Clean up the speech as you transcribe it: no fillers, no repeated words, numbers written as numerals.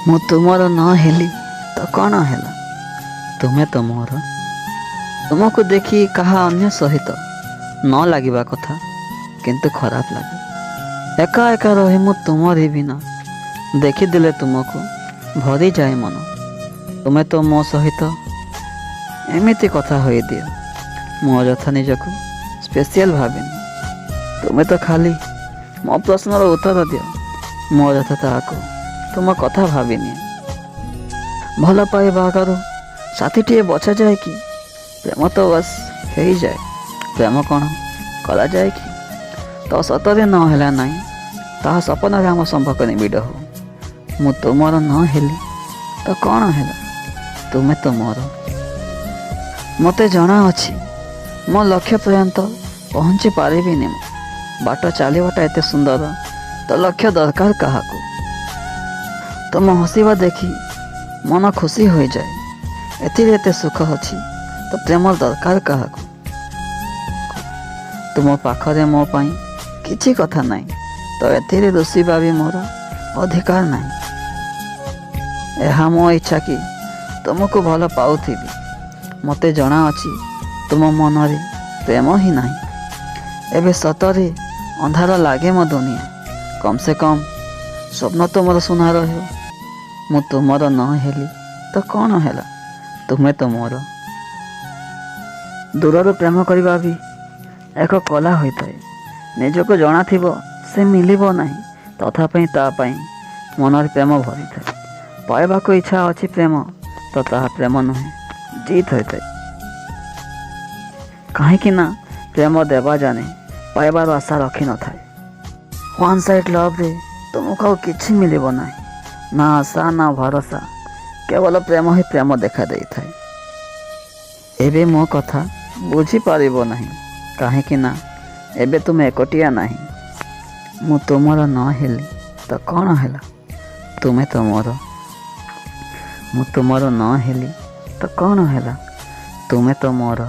ମୁଁ ତୁମର ନ ହେଲି ତ କ'ଣ ହେଲା, ତୁମେ ତ ମୋର। ତୁମକୁ ଦେଖି କାହା ଅନ୍ୟ ସହିତ ନ ଲାଗିବା କଥା, କିନ୍ତୁ ଖରାପ ଲାଗେ। ଏକା ଏକା ରହି ମୁଁ ତୁମରି ବିନା, ଦେଖିଦେଲେ ତୁମକୁ ଭରିଯାଏ ମନ। ତୁମେ ତ ମୋ ସହିତ ଏମିତି କଥା ହୋଇଦିଅ, ମୁଁ ଅଯଥା ନିଜକୁ ସ୍ପେଶିଆଲ ଭାବେନି। ତୁମେ ତ ଖାଲି ମୋ ପ୍ରଶ୍ନର ଉତ୍ତର ଦିଅ, ମୁଁ ଅଯଥା ତାହାକୁ ତୁମ କଥା ଭାବିନିଏ। ଭଲ ପାଇବା ଆଗରୁ ସାଥୀଟିଏ ବଛାଯାଏ କି? ପ୍ରେମ ତ ବାସ୍ ହେଇଯାଏ, ପ୍ରେମ କ'ଣ କରାଯାଏ କି? ତ ସତରେ ନ ହେଲା ନାହିଁ, ତାହା ସପନରେ ଆମ ସମ୍ପର୍କ ନିବିଡ଼ ହଉ। ମୁଁ ତୁମର ନ ହେଲି ତ କ'ଣ ହେଲା, ତୁମେ ତ ମୋର। ମୋତେ ଜଣା ଅଛି ମୋ ଲକ୍ଷ୍ୟ ପର୍ଯ୍ୟନ୍ତ ପହଞ୍ଚି ପାରିବିନି ମୁଁ। ବାଟ ଚାଲିବାଟା ଏତେ ସୁନ୍ଦର, ତ ଲକ୍ଷ୍ୟ ଦରକାର କାହାକୁ? ତୁମ ହସିବା ଦେଖି ମନ ଖୁସି ହୋଇଯାଏ, ଏଥିରେ ଏତେ ସୁଖ ଅଛି ତ ପ୍ରେମ ଦରକାର କାହାକୁ? ତୁମ ପାଖରେ ମୋ ପାଇଁ କିଛି କଥା ନାହିଁ, ତ ଏଥିରେ ରୁଷିବା ବି ମୋର ଅଧିକାର ନାହିଁ। ଏହା ମୋ ଇଚ୍ଛା କି ତୁମକୁ ଭଲ ପାଉଥିବି, ମୋତେ ଜଣା ଅଛି ତୁମ ମନରେ ପ୍ରେମ ହିଁ ନାହିଁ। ଏବେ ସତରେ ଅନ୍ଧାର ଲାଗେ ମୋ ଦୁନିଆ, କମ୍ ସେ କମ୍ ସ୍ୱପ୍ନ ତୁମର ସୁନାର ହେଉ। ମୁଁ ତୁମର ନ ହେଲି ତ କ'ଣ ହେଲା, ତୁମେ ତ ମୋର। ଦୂରରୁ ପ୍ରେମ କରିବା ବି ଏକ କଳା ହୋଇଥାଏ। ନିଜକୁ ଜଣାଥିବ ସେ ମିଳିବ ନାହିଁ, ତଥାପି ତା ପାଇଁ ମନରେ ପ୍ରେମ ଭରିଥାଏ। ପାଇବାକୁ ଇଚ୍ଛା ଅଛି ପ୍ରେମ, ତ ତାହା ପ୍ରେମ ନୁହେଁ, ଜିଦ୍ ହୋଇଥାଏ। କାହିଁକି ନା ପ୍ରେମ ଦେବା ଜାଣେ, ପାଇବାର ଆଶା ରଖିନଥାଏ। ୱାନ୍ ସାଇଡ଼୍ ଲଭ୍ରେ ତୁମକୁ ଆଉ କିଛି ମିଳିବ ନାହିଁ, ନା ଆଶା ନା ଭରସା, କେବଳ ପ୍ରେମ ହିଁ ପ୍ରେମ ଦେଖା ଦେଇଥାଏ। ଏବେ ମୋ କଥା ବୁଝିପାରିବ ନାହିଁ, କାହିଁକି ନା ଏବେ ତୁମେ ଏକୁଟିଆ ନାହିଁ। ମୁଁ ତୁମର ନ ହେଲି ତ କ'ଣ ହେଲା, ତୁମେ ତ ମୋର। ମୁଁ ତୁମର ନ ହେଲି ତ କ'ଣ ହେଲା, ତୁମେ ତ ମୋର।